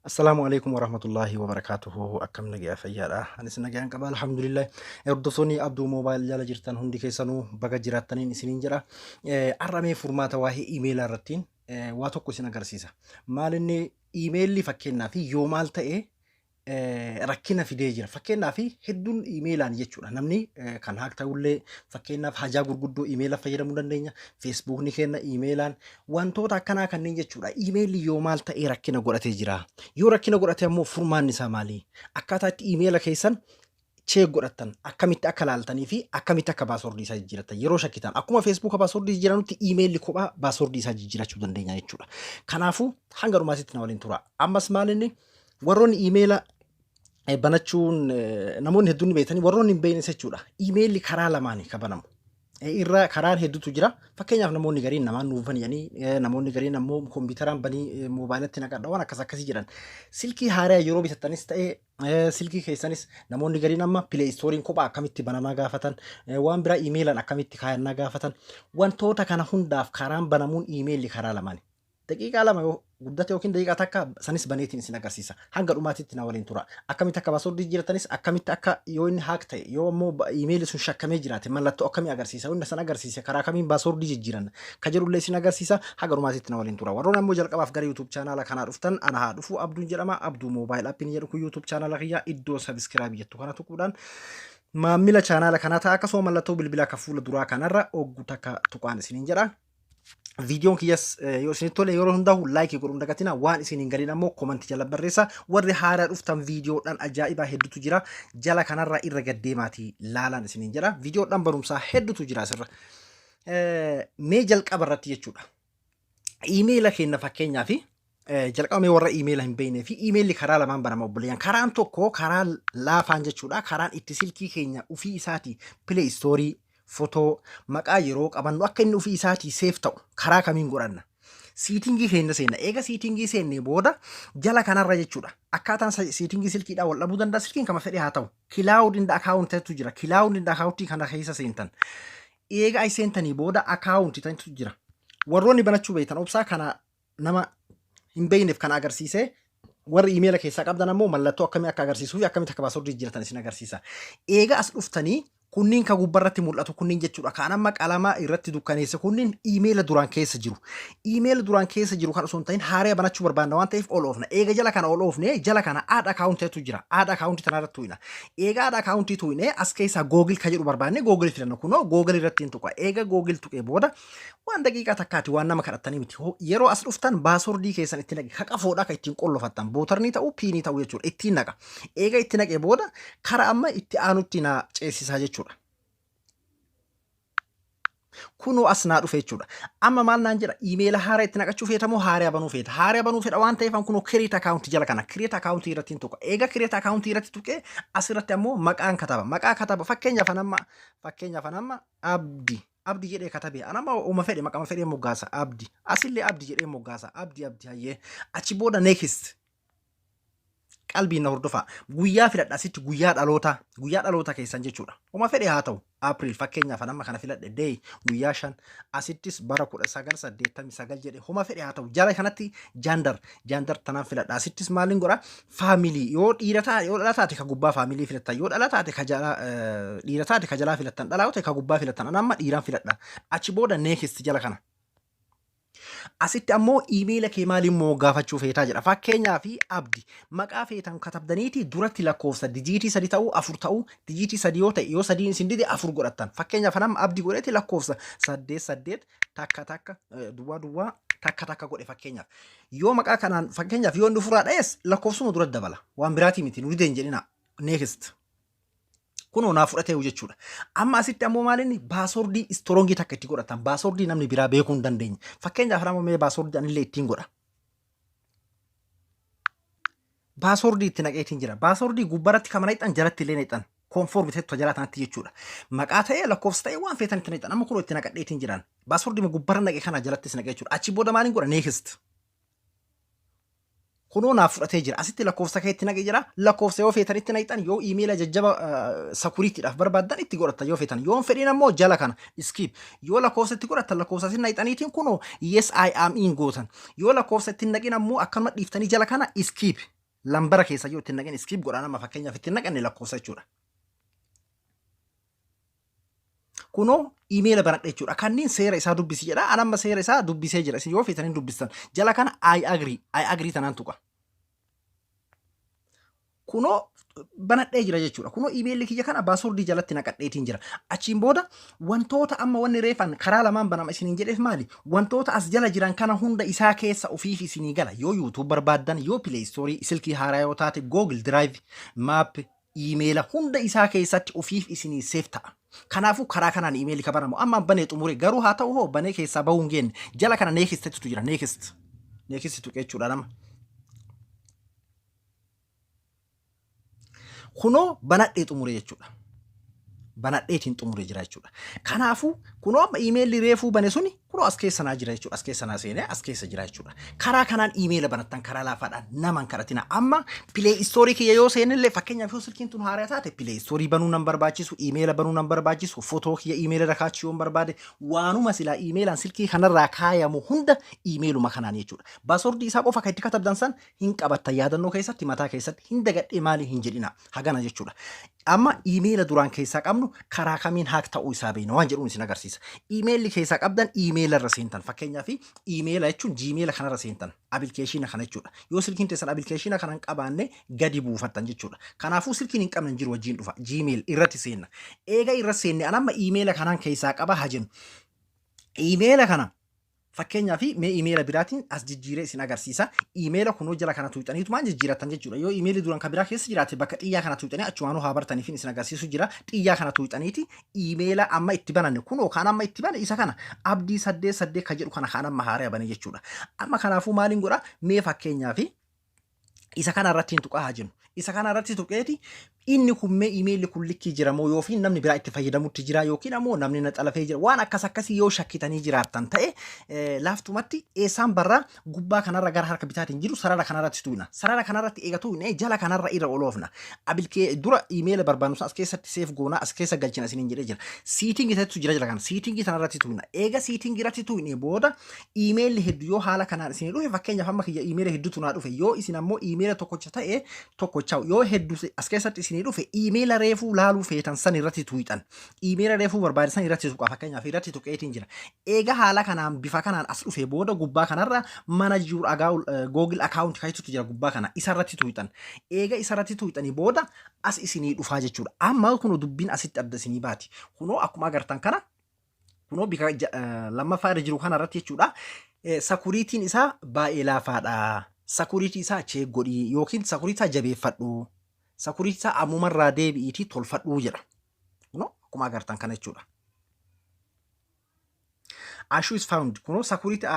Assalaamu alaikum warahmatullaahi wabarakaatuhu. Akkam nagayaa fayyaadha? Anis nagayaan qaba, alhamdulillah. Hordoftoonni Abduu Moobaayil jala jirtan hundi keessanuu baga jiraattaniin isiniin jedha. Har'a mee furmaata waa'ee iimeelaa irrattiin waa tokko isin agarsiisa. Maal inni iimeelli fakkeenyaaf yoo maal ta'e rakkina fidee jira. Fakkeenyaaf hedduun iimeelaan jechuudha. Namni kan haak ta'ullee fakkeenyaaf hajaa gurguddoo iimeela fayyadamuu dandeenya. Feesbuukni keenya iimeelaan wantoota akkanaa kanneen jechuudha. Iimeelli yoo maal ta'ee rakkina godhatee jira. Yoo rakkina godhate ammoo furmaanni isaa maali? Akkaataa itti iimeela keessan cheek godhattan, akkamitti akka laaltanii fi akkamitti akka baaswordii isaa jijjiirattan yeroo shakkitan, akkuma feesbuuka baaswordii jijjiiranutti iimeelli kophaa baaswordii isaa jijjiirachuu dandeenya jechuudha. Kanaafuu hanga dhumaatitti na waliin tura. Ammas maal inni warroonni iimeela banachuun namoonni hedduun ni beektanii, warroonni hin beeknes jechuudha. Iimeelli karaa lamaani kan banamu. Irra karaan hedduutu jira. Fakkeenyaaf namoonni gariin namaan nuuf bani jedhanii, namoonni gariin ammoo kompiitaraan banii moobaayilatti naqadha, waan akkas akkasii jedhan. Silkii haaraa yeroo bitattanis ta'e silkii keessanis namoonni gariin amma pileey istooriin kophaa akkamitti banamaa gaafatan, waan biraa iimeelaan akkamitti kaayannaa gaafatan. Wantoota kana hundaaf karaan banamuun iimeelli karaa lamaani. Daqiiqaa 2 yoo guddate yookiin daqiiqaa 1 sanis baneetiin isin agarsiisa. Hanga dhumaatitti na waliin tura. Akkamitti akka paaswordii jijjiiratanis, akkamitti akka yoo inni haak ta'e, yoo ammoo iimeelli sun shakkamee jiraate mallattoo akkamii agarsiisa, yoo inni san agarsiise karaa kamiin paaswordii jijjiiran ka jedhullee isin agarsiisa. Hanga dhumaatitti na waliin tura. Warroonni ammoo jalqabaaf gara YouTube chaanaala kanaa dhuftan, ana haa dhufu. Abduun jedhama. Abduu Moobaayil Appiin jedhu kun YouTube chaanaala kiyya iddoo sabiskiraabii jettu kana tuquudhaan maamila chaanaala kanaa ta'a. Akkasuma mallattoo bilbilaa kan fuula duraa kanarra oggu takka tuqaan isiniin jedha. Viidiyoon kiyyas yoo isinitti tole yeroo hundaa'u laayikii godhuu hin dagatina. Waan isin hin galin ammoo komantii jala barreessa. Warri haaraa dhuftan viidiyoodhaan ajaa'ibaa hedduutu jira. Jala kanarraa irra gaddeemaatii laalaan isiniin jedha. Viidiyoodhaan barumsaa hedduutu jira asirra. Mee jalqaba irratti jechuudha. Iimeela keenya fakkeenyaa fi jalqaba mee warra iimeela hin beeknee fi iimeelli karaa lamaan banama, obboleeyyan. Karaan tokko karaa laafaan jechuudha. Karaan itti silkii keenya ofii isaatii pileey istoorii, fotoo, maqaa yeroo qabannu akka inni ofii isaatii seef ta'u karaa kamiin godhanna? Siitingii keenya seenna. Eega siitingii seennee booda jala kanarra jechuudha. Akkaataan siitingii silkiidhaa wal dhabuu danda'a. Silkiin kama fedhe haa ta'u. Kilaawud inda akaawuntitu jira. Kilaawud inda akaawuntii kana keessa seentan. Eega ay seentanii booda akaawuntii tantu jira. Warroonni banachuu beektan obsaa, kana nama hin beekneef kana agarsiisee, warri iimeela keessaa qabdan ammoo mallattoo akkamii akka agarsiisuu fi akkamitti akka paaswordii jijjiiratan isin agarsiisa. Eega as dhuftanii kunniin kan gubbarratti mul'atu kunniin jechuudha. Kan amma qalama irratti dukkaneesse kunniin iimeela duraan keessa jiru. Iimeela duraan keessa jiru kan osoo hin ta'in haaraa banachuu barbaanna waan ta'eef ol oofna. Eega jala kana ol oofne jala kana add akaawuntiitu jira. Add akaawuntii tanarratti tuqna. Eega add akaawuntii tuqne as keessaa Google kan jedhu barbaanne Google filanna. Kunoo Google irratti hin tuqa. Eega Google tuqee booda waan daqiiqaa takkaati, waan nama kadhattanii miti. Yeroo as dhuftan baaswordii keessan itti naqi. Ka qafoodha ka ittiin qollofattan. Bootarnii ta'uu piinii ta'uu jechuudha. Ittiin naqa. Eega itti naqee booda kara amma itti aanutti na ceesisaa jechuudha. Kunoo as naa dhufe jechuudha. Amma maal naan jedha? Iimeela haaraa itti naqachuu feeta moo haaraa banuu feeta? Haaraa banuu fedha waan ta'eef kunoo create account jala kana create account irratti hin tuqa. Eega create account irratti tuqee asirratti ammoo maqaan kataba. Maqaa kataba. Fakkeenyaaf amma Abdi. Abdi jedhee katabe. Anama uma fedhe maqama fedhee moggaasa Abdi. Asillee Abdi jedhee moggaasa. Abdi, Abdi, hayyee. Achi booda next. Qalbiin na hordofaa. Guyyaa filadha asitti, guyyaa dhalootaa. Guyyaa dhaloota keessan jechuudha. Uma fedhe haa ta'u. April fakkeenyaaf amma kana filadhe, day guyyaa 5, asittis bara 1989 jedhe, homa fedhe haa ta'u. Jala kanatti gender, gender tanaan filadha. Asittis maaliin godha? Family yoo dhiira taate, yoo dhala taate ka gubbaa family filattan, yoo dhala taate ka jala, dhiira taate ka jalaa filattan, dhalaa yoo ta'e ka gubbaa filattan. Ana amma dhiiraan filadha. Achi booda next jala kana. Asitti ammoo iimeela kee maaliin moggaafachuu feetaa jedha. Fakkeenyaaf Abdi maqaa feetan katabdaniiti duratti lakkoofsa dijiitii 3 ta'uu, 4 ta'uu, dijiitii 3 yoo ta'e, yoo sadiin isin dide 4 godhattan. Fakkeenyaaf nama Abdi godheeti lakkoofsa 8 8 1 1 0 0 1 1 godhe fakkeenyaaf. Yoo maqaa kanaan fakkeenyaaf yoo inni furaa dha'es lakkoofsuma dura dabala. Waan biraatii miti, nu dide hin jedhina. Next. Kunoo naa fudhateewu jechuudha. Amma asitti ammoo maal inni baaswordii istroongii takka itti godhatan. Baaswordii namni biraa beekuu hin dandeenye. Fakkeenyaaf nama mee baaswordii anillee ittiin godha. Baaswordii itti naqeetiin jira. Baaswordii gubbaratti kama naqxan jalatti illee naqxan. Koonfoormi ta'e jalaa tanatti jechuudha. Maqaa ta'ee lakkoofsa ta'ee waan feetan itti naqxan. Amma kunoo itti naqadheetiin jiran. Baaswordii gubbarra naqe kana jalattis naqe jechuudha. Achi booda maaliin godha? Next. Kunoo naaf fudhatee jira. Asitti lakkoofsa kee itti naqi jira. Lakkoofsa yoo feetan itti naqxan, yoo iimeela jajjaba sakuriitiidhaaf barbaaddan itti godhattan yoo feetan. Yoo hin fedhin ammoo jala kana skip. Yoo lakkoofsa itti godhattan lakkoofsa isin naqxaniitiin kunoo "Yes, I am in" gootan. Yoo lakkoofsa itti hin naqin ammoo akkanuma dhiiftanii jala kana skip. Lambara keessa yoo itti hin naqin skip godhaa. Nama fakkeenyaaf itti hin naqanne lakkoofsa jechuudha. Kunoo iimeela banadha jechuudha. Kanneen seera isaa dubbisi jedha. An amma seera isaa dubbisee jira. Isin yoo feetan hin dubbistan. Jala kana "I agree". "I agree" tanaan tuqa. Kunoo banadhee jira jechuudha. Kunoo iimeelli kiyya kana passwordii jalatti naqadheetiin jira. Achiin booda wantoota amma wanni reefan karaa lamaan banama isiniin jedheef maali? Wantoota as jala jiran kana hunda isaa keessa ofiif isinii gala. Yoo YouTube barbaaddan, yoo Play Store, silkii haaraa yoo taate, Google Drive, Map, iimeela hunda isaa keessatti ofiif isinii save ta'a. Kanaafuu karaa kanaan iimeelli ka banamu amma banee xumure. Garuu haa ta'u hoo banee keessaa bahuu hin geenne. Jala kana nextitu jira, next. Next tuqe jechuudha nama. Kunoo banadhee xumure jechuudha. Banadheetiin xumure jira jechuudha. Kanaafuu kunoo amma iimeelli reefuu bane suni kunoo as keessa naa jira jechuudha. As keessa naa seenee as keessa jira jechuudha. Karaa kanaan iimeela banattan karaa laafaadhaan naman kadhatina. Amma Play Store kiyya yoo seenillee, fakkeenyaaf yoo silkiin tun haaraa taate, Play Store banuu nan barbaachisu, iimeela banuu nan barbaachisu, footoo kiyya iimeela irra kaachuu yoon barbaade, waanuma silaa iimeelaan silkii kanarraa kaayamu hunda iimeeluma kanaan jechuudha. Passwordii isaa qofa kan itti katabdan san hin qabattan yaadannoo keessatti, mataa keessatti hin dagadhee maali hin jedhina hagana jechuudha. Amma iimeela duraan keessaa qabnu karaa kamiin hack ta'uu isaa beekna waan jedhuun isin agarsiisa. Iimeelli keessaa qabdan iimeela irra seentan, fakkeenyaaf iimeela jechuun Gmaila kanarra seentan, application kana jechuudha. Yoo silkiin teessan application kana hin qabaanne gadi buufattan jechuudha. Kanaafuu silkiin hin qabne hin jiru wajjin dhufa. Gmail irratti seenna. Eega irra seenne an amma iimeela kanaan keessaa qaba haa jennu. Iimeela kana fakkeenyaaf mee iimeela biraatiin as jijjiiree isin agarsiisa. Iimeela kunoo jala kana tuuxaniitumaan jijjiiratan jechuudha. Yoo iimeelli duraan kan biraa keessa jiraate bakka xiyyaa kana tuuxanii achumaanuu haa bartaniif isin agarsiisu jira. Xiyyaa kana tuuxaniiti iimeela amma itti bananne, kunoo kan amma itti bane isa kana, Abdii 88 kan jedhu kana kan amma haaraa bane jechuudha. Amma kanaafuu maaliin godha? Mee fakkeenyaaf isa kana irratti hin tuqaa haa jennu. Isa kana irratti tuqeeti inni kun mee iimeelli kun likkii jira moo yookiin namni biraa itti fayyadamutti jira yookiin ammoo namni na xalafee jira, waan akkas akkasii yoo shakkitanii jiraattan ta'e, laaftumatti eessaan barraa? Gubbaa kanarra gara harka bitaatiin jiru sarara kanarratti tuqna. Sarara kanarratti eega tuqne jala kanarra irra oloofna. Abilkee dura iimeela barbaannu as keessatti save goona, as keessa galchina isiniin jedhee jira. Setting ta'etu jira jala kana. Setting tanarratti tuqna. Eega setting irratti tuqne booda iimeelli hedduu yoo haala kanaan isinii dhufe, fakkeenyaaf amma kiyya iimeela hedduutu naa dhufe, yoo isin ammoo iimeela tokkocha ta'e tokkocha, yoo hedduu as keessatti isinii dhufe, iimeela reefuu laaluu feetan san irratti tuqxan. Iimeela reefuu barbaadan irratti tuqa. Fakkeenyaaf irratti tuqeetiin jira. Eega haala kanaan bifa kanaan as dhufe booda gubbaa kanarra "Manage your Google account" kan jettutu jira gubbaa kana, isarratti tuqxan. Eega isarratti tuqxanii booda as isinii dhufaa jechuudha. Amma kunoo dubbiin asitti adda isinii baati. Kunoo akkuma agartan kana kunoo bika lammaffaa irra jiru kanarratti jechuudha. Securityn isaa baay'ee laafaadha. Security isaa check godhii yookiin security isaa jabeeffadhu. Security isaa ammumarraa deebi'iitii tolfadhuu jedha. Kunoo akkuma agartan kana jechuudha. "Issue is found." Kunoo security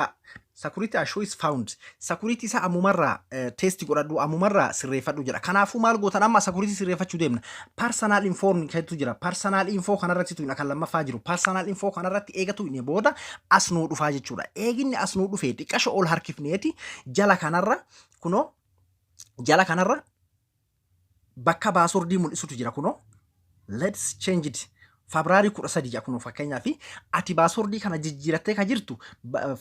issue is found. Security isaa ammumarraa test godhadhu, ammumarraa sirreeffadhu jedha. Kanaafuu maal gootan? Amma security sirreeffachuu deemna. Personal info kanatu jira. Personal info kanarratti tuqna, kan lammaffaa jiru. Personal info kanarratti eega tuqne booda as nuu dhufaa jechuudha. Eeginni as nuu dhufee xiqqasho ol harkifneeti jala kanarra, kunoo jala kanarra bakka passwordii mul'isutu jira kunoo. "Let's change it." February 13 jedha kunoo. Fakkeenyaa fi ati passwordii kana jijjiirattee ka jirtu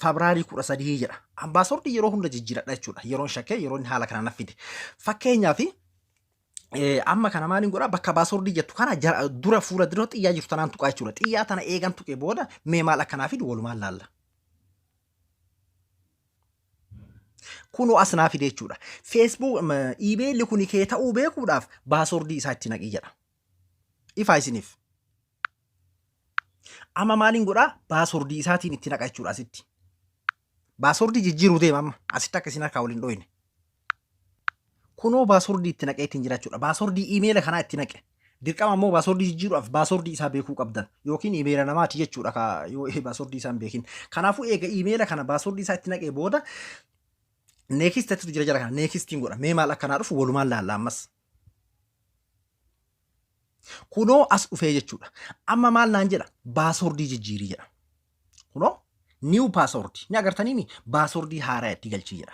February 13 jedha. An passwordii yeroo hunda jijjiiradha jechuudha. Yeroon shakkee yeroo inni haala kana na fide. Fakkeenyaa fi amma kana maaliin godhaa? Bakka passwordii jettu kana dura fuula dura xiyyaa jirtu tanaan tuqaa jechuudha. Xiyyaa tana eegan tuqee booda mee maal akkanaa fidu walumaan laalla. Kunoo as naa fide jechuudha. Facebook iimeelli kun kee ta'uu beekuudhaaf passwordii isaa itti naqii jedha. Ifaa isiniif. Amma maaliin godhaa? Passwordii isaatiin itti naqa jechuudha asitti. Passwordii jijjiiruu deema amma asitti akka isin harkaa waliin dhoyne. Kunoo passwordii itti naqee ittiin jira jechuudha. Passwordii iimeela kanaa itti naqe. Dirqama ammoo passwordii jijjiiruudhaaf passwordii isaa beekuu qabdan yookiin iimeela namaati jechuudha ka yoo passwordii isaa hin beekin. Kanaafuu eega iimeela kana passwordii isaa itti naqee booda next jettutu jira jala kana, nextiin godha. Mee maal akkanaa dhufu walumaan laalla ammas. Kunoo as dhufee jechuudha. Amma maal naan jedha? Passwordii jijjiirii jedha. Kunoo "New password" ni agartaniimi, passwordii haaraa itti galchii jedha.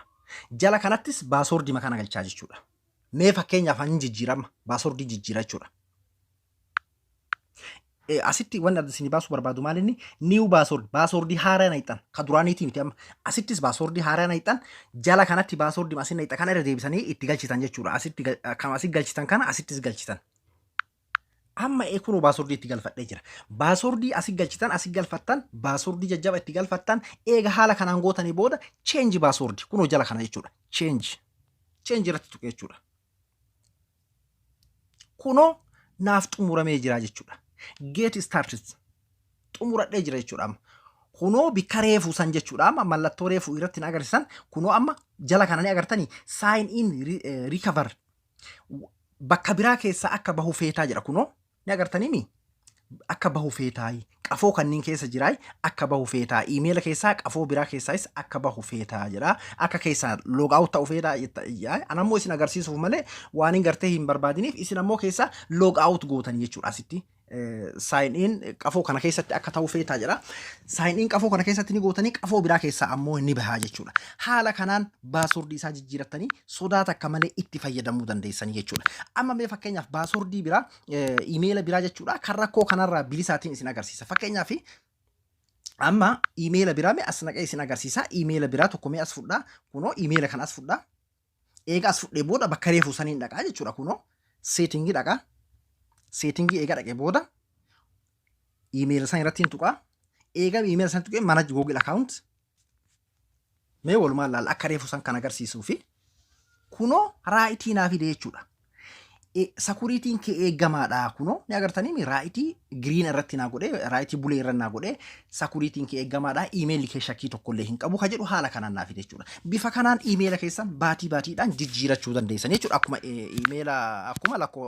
Jala kanattis passwordii kana galchaa jechuudha. Mee fakkeenyaaf ani jijjiirama passwordii jijjiira jechuudha. Asitti wanni adda isinii baasuu barbaadu maal inni new password, passwordii haaraa naqxan ka duraaniitii miti. Amma asittis passwordii haaraa naqxan, jala kanatti passwordii asin naqxan kana irra deebisanii itti galchitan jechuudha. Asitti kan asitti galchitan kana asittis galchitan. Amma kunoo passwordii itti galfadhee jira. Passwordii asi galchitan, asi galfattan, passwordii jajjaba itti galfattan. Eega haala kanaan gootanii booda change passwordii kunoo jala kana jechuudha. Change irratti tuqe jechuudha. Kunoo naaf xumuramee jira jechuudha. Get started, xumuradhee jira jechuudha amma. Kunoo bikka reefuu san jechuudha, amma mallattoo reefuu irratti na agarsiisan. Kunoo amma jala kana ni agartanii, sign in recover, bakka biraa keessaa akka bahu feetaa jedha. Kunoo ni agartanii mi, akka bahu feetaa, qafoo kanneen keessa jiraay akka bahu feetaa, iimeela keessaa qafoo biraa keessaayis akka bahu feetaa jedha, akka keessaa log out ta'u feetaa. Anammoo isin agarsiisuuf malee waan hin gartee hin barbaadiniif, isin ammoo keessaa log out gootanii jechuudha. Asitti sign in qafoo kana keessatti akka ta'u feetaa jedha. Sign in qafoo kana keessatti ni gootanii, qafoo biraa keessaa ammoo ni bahaa jechuudha. Haala kanaan passwordii isaa jijjiirattanii sodaa takka malee itti fayyadamuu dandeessanii jechuudha. Amma mee fakkeenyaaf passwordii biraa, iimeela biraa jechuudha, kan rakkoo kanarraa bilisaatiin isin agarsiisa. Fakkeenyaaf amma iimeela biraa mee as naqee isin agarsiisa. Iimeela biraa tokko mee as fudhaa. Kunoo iimeela kana as fudhaa. Eega as fudhee booda bakka reefuu saniin dhaqaa jechuudha. Kunoo settingii dhaqaa. Settingii eega dhaqee booda iimeela san irratti hin tuqaa. Eega iimeela san tuqee manage Google account, mee walumaan laalla akka reefu san kan agarsiisuu fi kunoo rightii naa fide jechuudha. Securityn kee eegamaadha. Kunoo ni agartanii, rightii green irratti naa godhee, rightii blue irra naa godhee, securityn kee eegamaadha, iimeelli kee shakkii tokkollee hin qabu ka jedhu haala kanaan naa fide jechuudha. Bifa kanaan iimeela keessan baatii baatiidhaan jijjiirachuu dandeessan jechuudha. Akkuma iimeela, akkuma lakkoo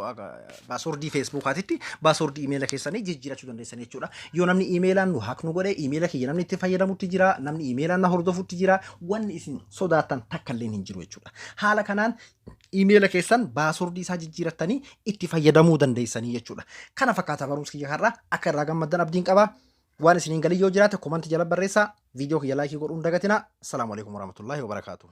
passwordii Facebookaatitti passwordii iimeela keessanii jijjiirachuu dandeessan jechuudha. Yoo namni iimeelaan nu hack nu godhe, iimeela kiyya namni itti fayyadamutti jira, namni iimeelaan na hordofutti jira, wanni isin sodaattan takka illee hin jiru jechuudha. Haala kanaan iimeela keessan passwordii isaa jijjiirattanii itti fayyadamuu dandeessanii jechuudha. Kana fakkaata barumsi kiyya har'aa, akka irraa gammaddan abdiin qaba. Waan isiniin galii yoo jiraate commentii jala barreessaa. Viidiyoo kiyya likeii godhuun dagatinaa. Assalaamu alaikum warahmatullaahi wabarakaatuh.